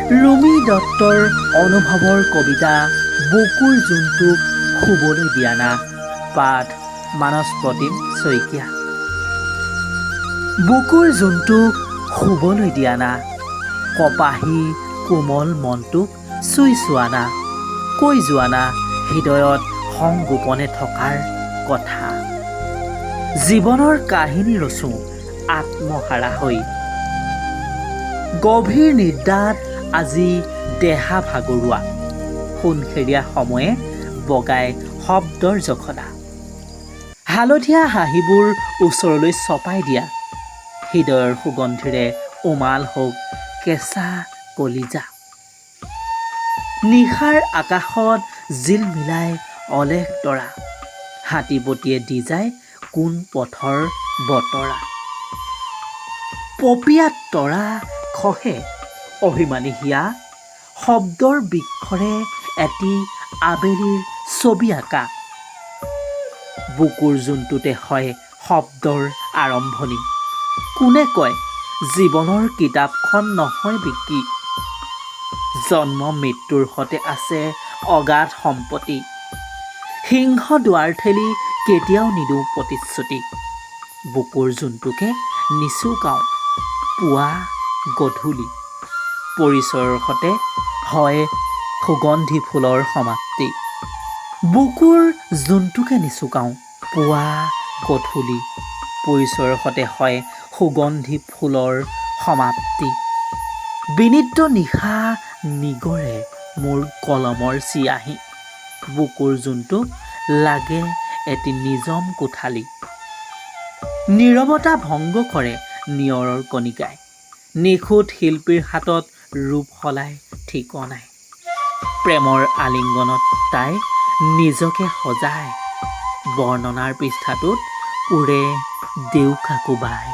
ৰুমি দত্তৰ অনুভৱৰ কবিতা বুকুৰ জোনটোক শুবলৈ দিয়া না। পাঠ মানস প্ৰতিম শইকীয়া। বুকুৰ জোনটোক শুবলৈ দিয়া না, কপাহী কোমল মনটোক চুই চোৱা না, কৈ যোৱা না হৃদয়ত সংগোপনে থকাৰ কথা। জীৱনৰ কাহিনী ৰচোঁ আত্মহাৰা হৈ। গভীৰ নিদ্ৰাত আজি দেহা ভাগৰুৱা, সোণসেৰীয়া সময়ে বগাই শব্দৰ জখলা। হালধীয়া হাঁহিবোৰ ওচৰলৈ চপাই দিয়া, হৃদয়ৰ সুগন্ধিৰে উমাল হওক কেঁচা কলিজা। নিশাৰ আকাশত জিলমিলাই অলেখ তৰা, হাতীপটিয়ে দি যায় কোন পথৰ বতৰা। পপীয়াত তৰা খহে অভিমানী হিয়া, শব্দৰ বৃক্ষৰে এটি আবেলিৰ ছবি আঁকা। বুকুৰ জোনটোতে হয় শব্দৰ আৰম্ভণি। কোনে কয় জীৱনৰ কিতাপখন নহয় বিক্ৰী? জন্ম মৃত্যুৰ সতে আছে অগাধ সম্পত্তি। সিংহ দুৱাৰ ঠেলি কেতিয়াও নিদিওঁ প্ৰতিশ্ৰুতি। বুকুৰ জোনটোকে নিচুকাওঁ পুৱা গধূলি। পৰিচয়ৰ সতে হয় সুগন্ধি ফুলৰ সমাপ্তি। বুকুৰ জোনটোকে নিচুকাওঁ পুৱা গধূলি। পৰিচয়ৰ সতে হয় সুগন্ধি ফুলৰ সমাপ্তি। বিনিদ্ৰ নিশা নিগৰে মোৰ কলমৰ চিয়াহী। বুকুৰ জোনটোক লাগে এটি নিজম কোঠালি। নীৰৱতা ভংগ কৰে নিয়ৰৰ কণিকাই। নিখুঁত শিল্পীৰ হাতত ৰূপ সলাই ঠিকনাই। প্ৰেমৰ আলিংগনত তাই নিজকে সজায়। বৰ্ণনাৰ পৃষ্ঠাটোত উৰে ডেউকা কোবাই।